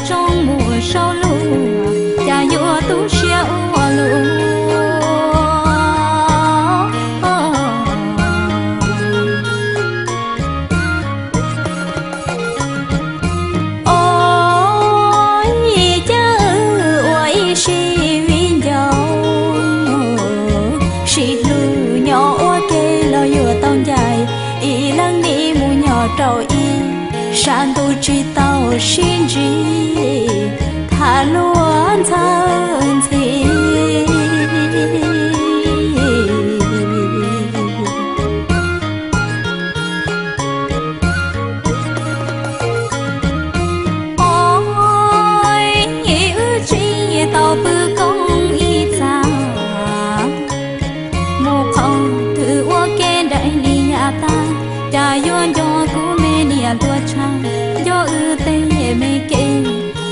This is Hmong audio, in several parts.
tsoom mus saum luag, cas yuav tu siab ua luaj. Ua ib cag ua ib sij viv ncaus, sib hlub nyob ua ke los yuav tau ncaim, ib leeg nim mus nyob rau ib sab ntuj tsis tau sib ntsib, tham luag ntxhawb ntxhi. Ua wb tsis tau pw koob ib txha, mus qhov twg ua ke nraim li yav tag, cas yuav nco kuv me niam ntuj tshav, nco wb tej me kev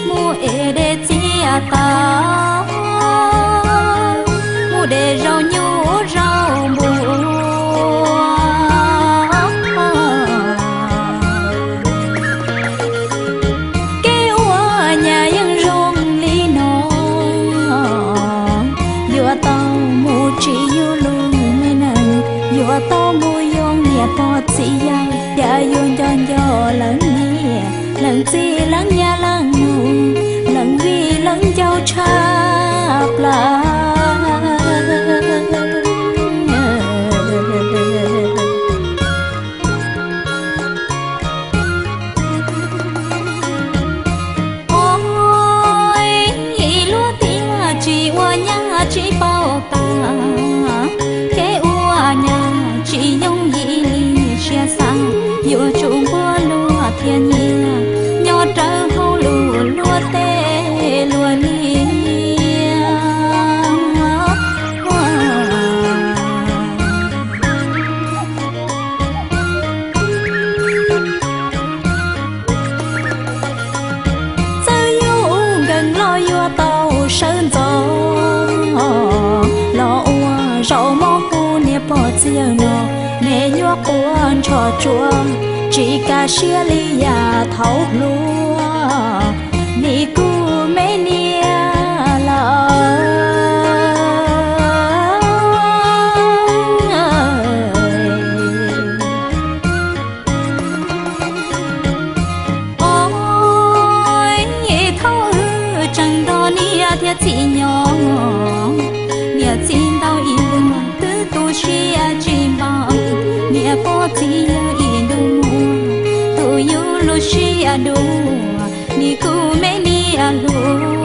mus ev dej txias taws, mus de zaub nyuj zaub npua. Kev ua nyab yeej zoo li no, yuav tau mus tsim yuav luag me nees, yuav tau mus yoo niam pog txiv yawg, cas yuav nco nco lawv niam leej txiv leej nyab leej nus, leej vij leej ncaus tshaj plaws. Ua ib lub tiaj tsis ua nyab tsis paub tag, kev ua nyab tsis yooj yim li siab xav, yuav tsum nquag luag thiab nyiam, nyob rawv hauv lus luag tej luag niam. Txawm yus nkees los yuav tau sawv ntxov, los ua zaum mob hu niam pog txiv yawg no, me nyuam quaj ntsho tsuag, tsis kaj siab li yam thaum hluas, nim kuj me niam lawm. Ua thaum wb tseem nrog niam thiab txiv nyob, niam txiv ntau ib ntus twb tu siab tsis npaum, niam pog txiv yawg ib ntus muaj, tu yus lub siab dua, nim kuj me niam hluas.